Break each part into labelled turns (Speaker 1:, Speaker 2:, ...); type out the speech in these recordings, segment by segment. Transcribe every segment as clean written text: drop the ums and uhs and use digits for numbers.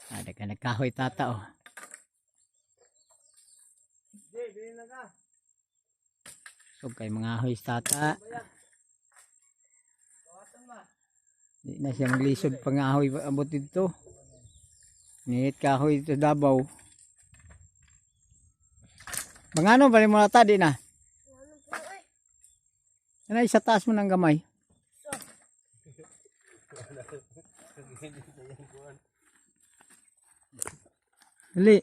Speaker 1: Ada ka nagkahoy tata oh.
Speaker 2: Di, dili na ka.
Speaker 1: So kay mga ahoy sa tata.
Speaker 2: Tawatan ba?
Speaker 1: Di na siya maglisod pangahoy abot dito. Nihit kahoy sa Davao. Mga ano pa rin mo nata, di na.
Speaker 3: Ano po eh?
Speaker 1: Ano sa taas mo ng gamay? Dali.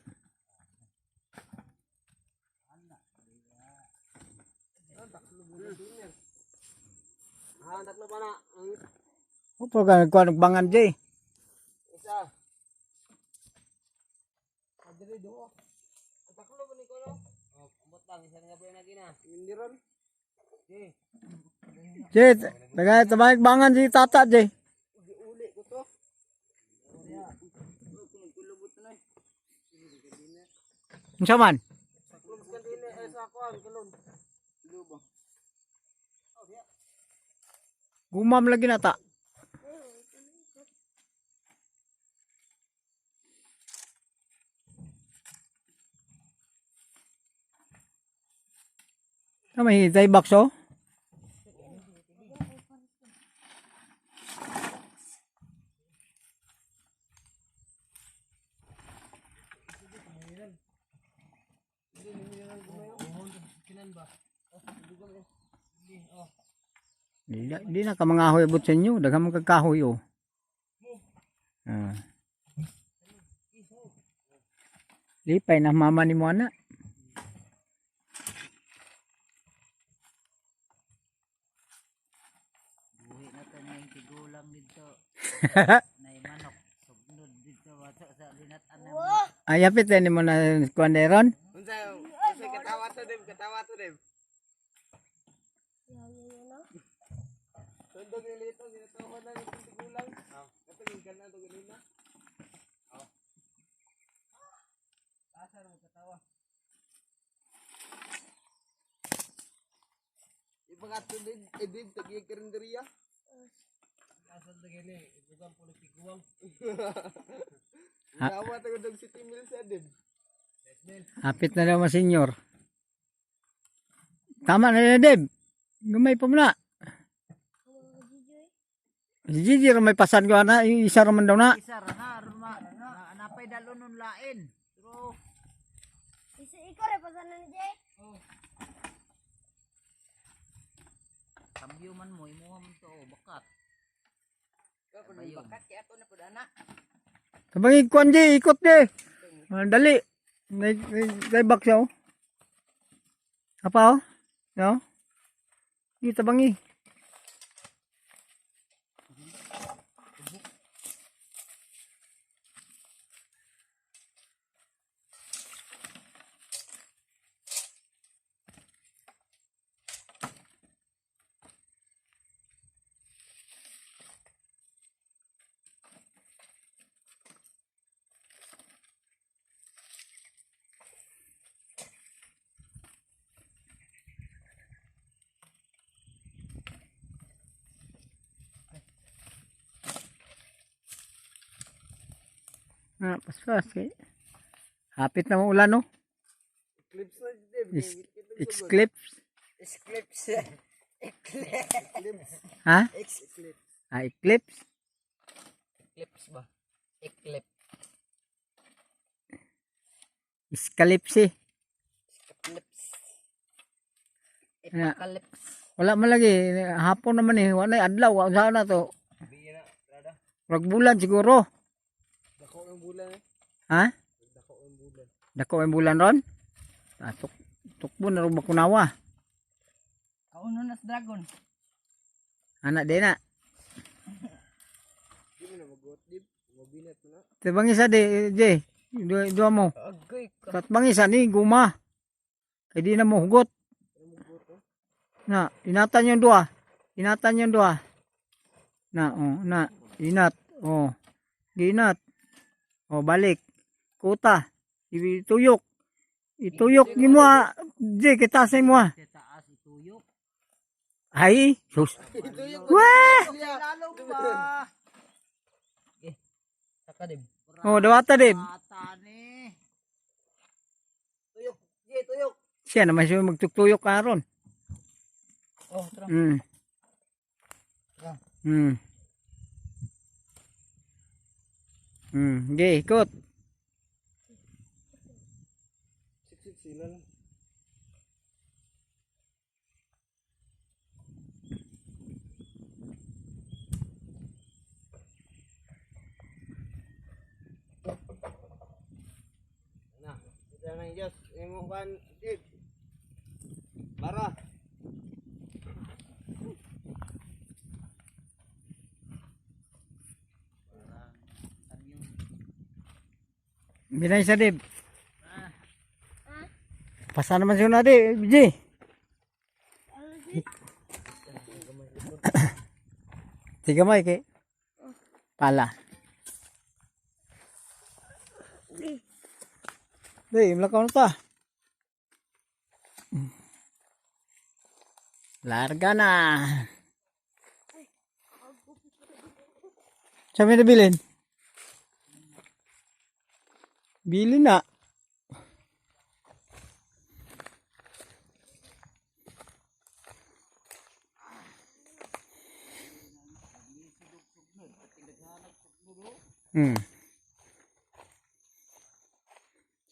Speaker 2: Ah, taklo pa na. Ang
Speaker 1: Opo ka nagkuha nagbangan jay.
Speaker 2: isa. Adre do. Ang taklo ba ni ko no? Oh, ambot lang isa nga pa na gina. Hindi ron. Di,
Speaker 1: Jay, tagay tabay bangan si tata jay.
Speaker 2: uli ko to.
Speaker 1: Unsa man?
Speaker 2: Taklo mas kandine eh sa kuan kalon. Lubo.
Speaker 1: Gumam lagi na ta. Tama hitay box oh. Di, na- di na ka mga ahoy abot sa inyo. Daghan man kag kahoy oh. Ah. Lipay na mama ni mo ana.
Speaker 4: Buhi na to niyang tigulang dito. Nay manok. Sugnod dito bato sa linatan na.
Speaker 3: Wow!
Speaker 1: Ay hapit eh, ni mo na kuan ron.
Speaker 2: Unsa unsa katawa to dem, katawa to dem.
Speaker 3: Yaw, yaw, yaw, no?
Speaker 2: Tundog ni lito ginatuhod na ni tigulang. Oh, katong ganan to ganina. Oh. Asa ra mo katawa? Ipangato din, edit, tagig karinderya. Asa ta gini, ibugan politikuwang.
Speaker 1: Ha?
Speaker 2: Tawa ta dog City Mills sa din.
Speaker 1: Hapit na daw ma senyor. Tama na na Deb. Gumay pa mo na.
Speaker 3: Ang mga Gigi eh.
Speaker 1: Si Gigi ra may pasan ko ana, yung isa ra man daw na.
Speaker 4: Isa ra na aron ma na, napay dalonon lain. Pero
Speaker 3: Isa ikaw rin pasanan ni Jay.
Speaker 4: kambyo man mo imuha man to oh, bakat. Bayon.
Speaker 1: Kabangig kuan Jay, ikot Jay. Ah, dali. May box siya oh. Apa oh? No? Di tabangi. Ah, paspas kay. Hapit na mo ulan no.
Speaker 2: Eclipse na din.
Speaker 1: Eclipse.
Speaker 4: Eclipse.
Speaker 2: Eclipse.
Speaker 1: Ha?
Speaker 2: Eclipse.
Speaker 1: Ah, eclipse.
Speaker 4: Eclipse ba? Eclipse.
Speaker 1: Escalipse.
Speaker 4: Eclipse.
Speaker 1: Na.
Speaker 4: Apocalypse.
Speaker 1: Wala man lagi. Hapon naman eh. Wala na adlaw. Wala na to.
Speaker 2: Biya na, brada.
Speaker 1: Rag bulan siguro.
Speaker 2: Dako ang bulan eh.
Speaker 1: Ha?
Speaker 2: Dako ang bulan.
Speaker 1: Dako ang bulan ron? Ah, tukbo na rin bakunawa.
Speaker 4: Kauno na sa dragon.
Speaker 1: Anak din na.
Speaker 2: Di mo na magot, di. Mabinat mo na.
Speaker 1: Tabang isa di, di. Dua, dua mo.
Speaker 4: Agoy ka.
Speaker 1: Tatbang isa ni, guma. Kaya di na mo hugot. Na, inatan yung dua. Inatan yung dua. Na, oh, na. Inat. Oh. Ginat. Oh, balik. Kuta. Ituyok. Ituyok ni mo ah. Di, kita sa mo ah.
Speaker 4: Sa taas ituyok.
Speaker 1: Ay, sus.
Speaker 2: Ito yung
Speaker 1: Wah!
Speaker 4: Lalo ba? Eh, saka din.
Speaker 1: Oh, dawata din.
Speaker 4: Bata ni.
Speaker 2: Tuyok. Jay, tuyok.
Speaker 1: Siya naman siya magtuktuyok karon.
Speaker 4: Oh, tara. Tara.
Speaker 1: Okay, ikot.
Speaker 2: Siksik sila lang. Na, ito na yung Diyos. Imong kan, Dib. Bara.
Speaker 1: Binay sa dib. Pasa naman siya na di, G.
Speaker 3: Ano si?
Speaker 1: Sige mo, kay. Pala. Di, imlakaw na ta. Larga na. Sa may nabilin? Bilin na.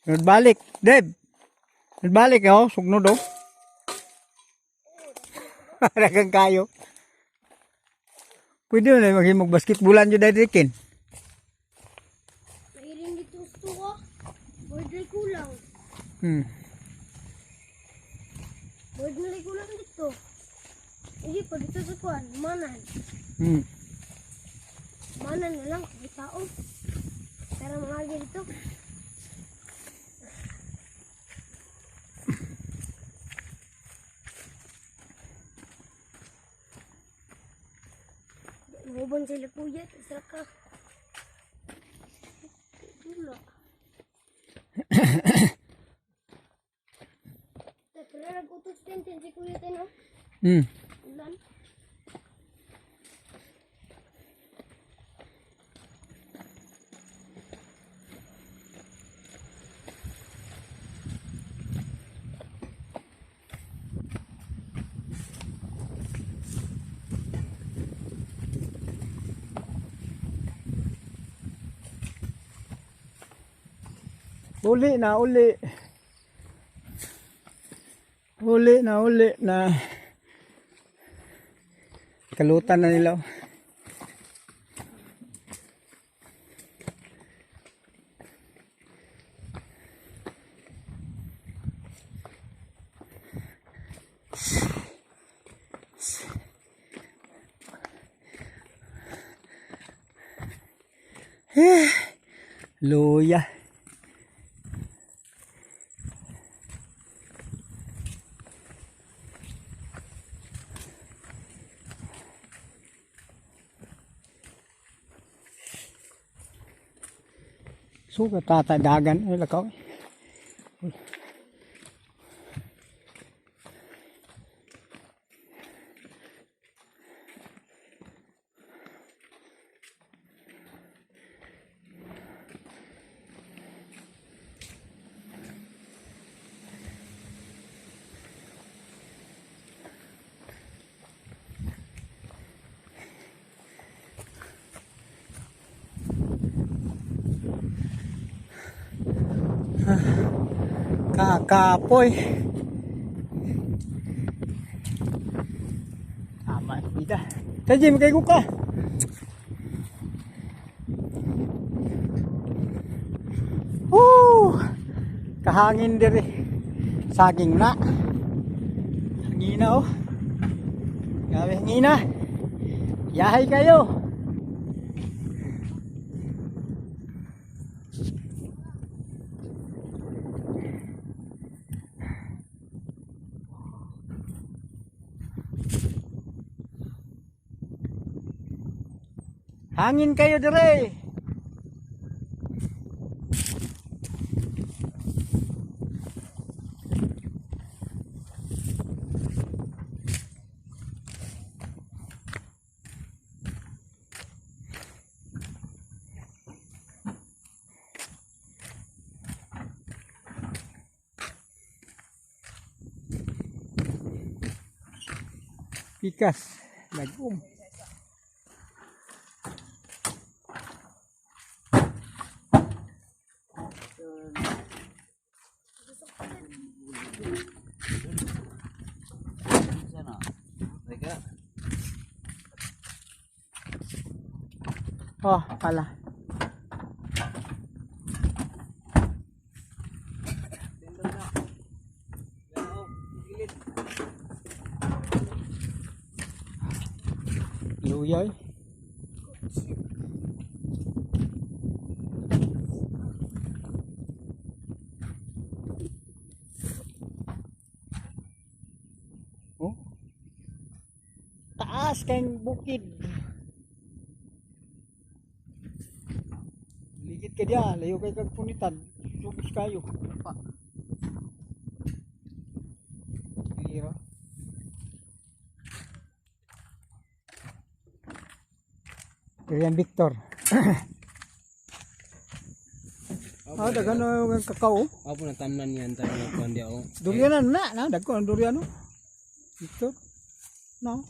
Speaker 1: Sunod balik, Deb. Sunod balik, oh. Sugnod, oh. Dagang kayo. Pwede na maging mag-basketballan yun dahil dikin.
Speaker 3: Mahiling dito gusto ko. Board na kulang. Board na kulang dito. Hindi pa dito sa kuan. Manan. Manan na lang. May tao. Pero mga dito. Mahubon sila kuya. Isa ka. Wala. Pero nag-utos din si kuya din, oh. Ulan.
Speaker 1: Uli na, uli. Uli na, uli na. Kalutan na nila. Oh. Luya. Suka tata dagan ay lakaw. Kakapoy. Tama, bida. Taji, magkaigo ka. Woo! Kahangin diri. Saging na. Hangina oh. Grabe hangina. Yahay kayo. Hangin kayo dire. Pikas. Lagom.
Speaker 4: Sana. Teka.
Speaker 1: Oh, pala. Luyay. Oh. Taas kayong bukid. Ligid ka diya, layo kay kag punitan. Subos kayo. Pa. Lira. Durian Victor. Ah, daghan na yung kakao.
Speaker 2: Ako na tamnan yan tayo na kuan dia oh.
Speaker 1: Durian na na, na dagko ang durian no. Victor. No.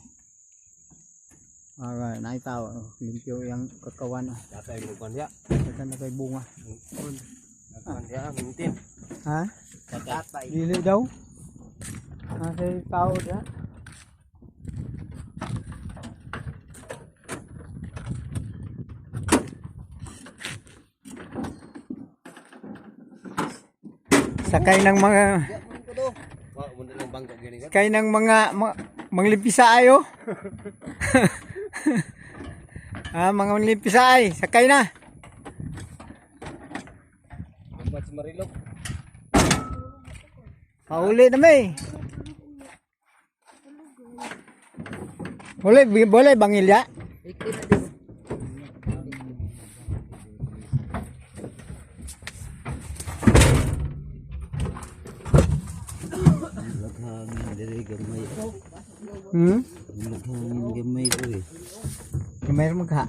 Speaker 1: Ah, naitaw, oh, limpyo yung kakawan. Oh.
Speaker 2: Datay mo kuan dia.
Speaker 1: Daghan na kay bunga.
Speaker 2: Kuan dia mintin.
Speaker 1: Ha?
Speaker 2: Tatay.
Speaker 1: Dili daw. Nasa tao da. Sakay ng mga
Speaker 2: Wa mo na lang bangko gini ka.
Speaker 1: sakay ng mga manglimpisa ayo. Ah, mga manglimpisa ay, sakay na.
Speaker 2: Ambat si Marilok.
Speaker 1: Pauli na may. Boleh, boleh bangilya.
Speaker 4: Laghangin diri gamay.
Speaker 1: Hmm?
Speaker 4: Laghangin gamay ko eh.
Speaker 1: Gamay ra magha.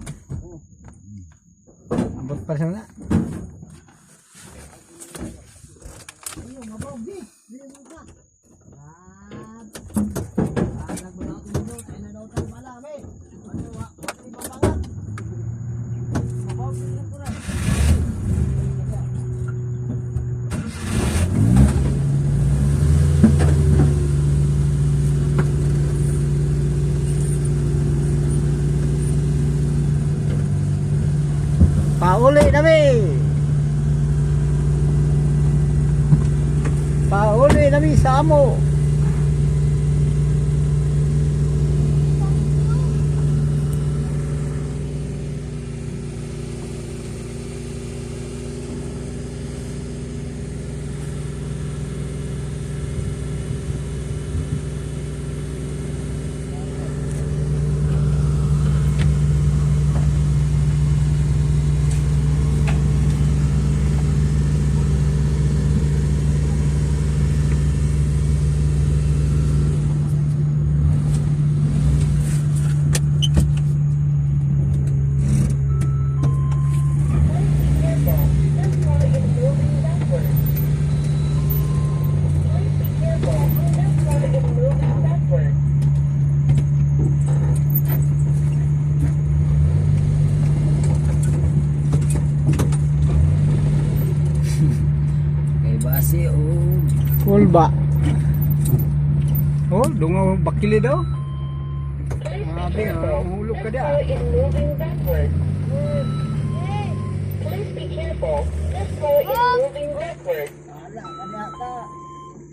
Speaker 1: Abot pa sa na. Pauli na mi. Pauli na mi sa amo.
Speaker 4: Kay base oh.
Speaker 1: Kulba. Oh, dungo bakili daw. Grabe, oh, hulog ka dia.
Speaker 5: Is moving backward. Please be careful. This car is moving backward.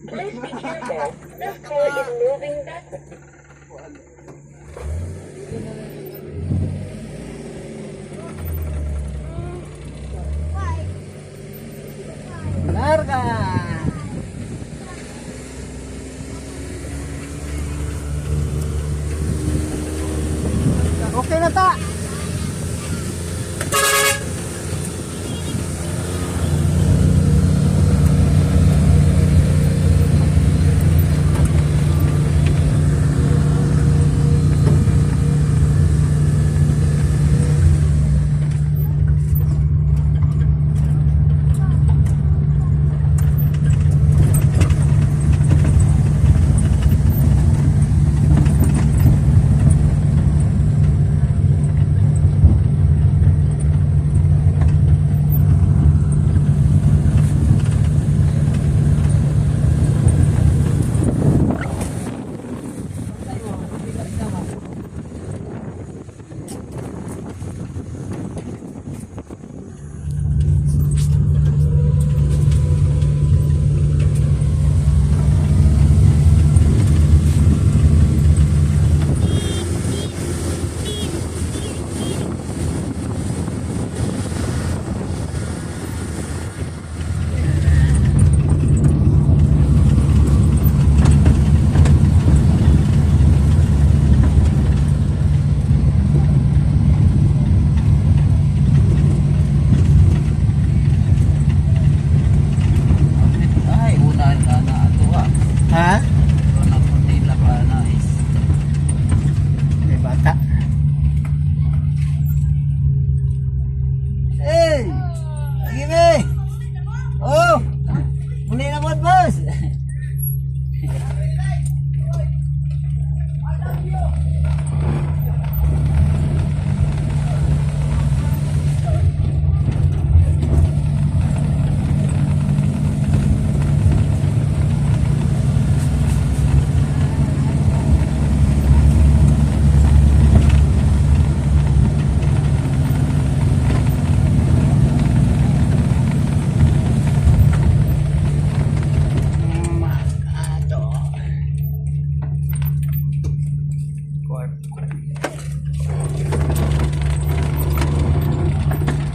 Speaker 5: Please be careful. This car is moving backward.